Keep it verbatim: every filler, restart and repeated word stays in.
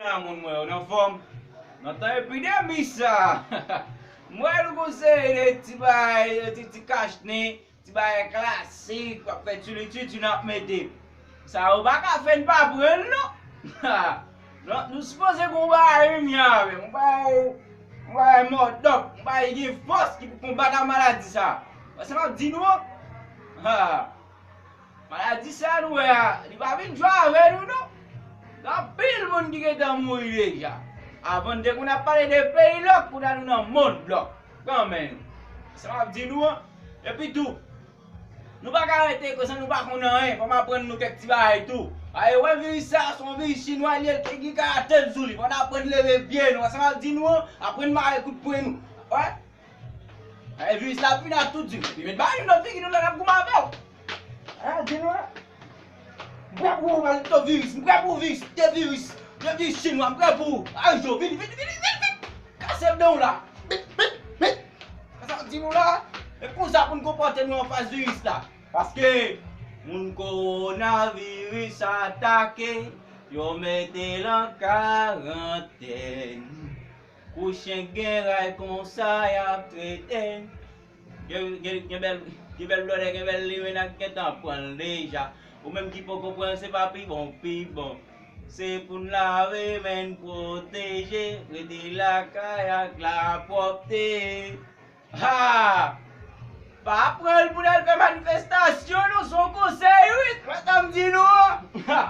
Moun mwen, yo nan fòm? Nan tan epidemi sa, m wè nou konseye de ti bagay, ti, ti kachnen, ti bagay klasik, w ap fè tchilitchiti n ap mete. Sa yo pa ka fè n pa pran l, non. Non, nou sipoze gon bagay menm avè m, yon bagay, yon bagay mòdòp, yon bagay ki gen fòs ki pou konbat ak maladi sa. Wè sa m ap di nou an? Ha. Maladi sa nou wè a, li pa vin jwe avè nou, non. Gen anpil moun ki gentan mouri deja. Avan n te konn ap pale de peyi lòk, kounye a nou nan mond lòk. Kanmenm. Sa m ap di nou an. Epi tou, nou pa ka rete konsa, nou pa konn anyen. Fò m aprann nou kèk ti bagay tou. A, e wè viris sa, se yon viris chinwa, li ye, ki gen karatè sou li. Fò n aprann leve pye nou. Sa m ap di nou an, aprann mare kout pwen nou. Wè? E viris la ap vin ak tout di. Li met bagay nou nan figi nou la, n ap goumen avè w. A, di nou an. M prè pou ou, malito viris. M prè pou ou, viris. De viris. De viris chinwa, m prè pou ou. A, jo, vini, vini, vini, vini, vini. Kase dan w la. Vit, vit, vit. Sa m di nou la, e konsa pou n konpòte nou anfas viris la. Paske moun kowonaviris atake, yo mete l an karantèn. Kou chen gen ray konsa y ap trete n. Gen, gen, gen bèl, gen bèl blòdè, gen bèl limen ak gentan pran l deja. Ou menm ki poko pran l, se pa pi bon, pi bon. Se pou n lave men n, pwoteje, rete lakay ak lapwòpte. Ha! Pa pran l pou n al fè manifestasyon, non, se yon konsèy, wi. Wè sa m di nou an? Ha!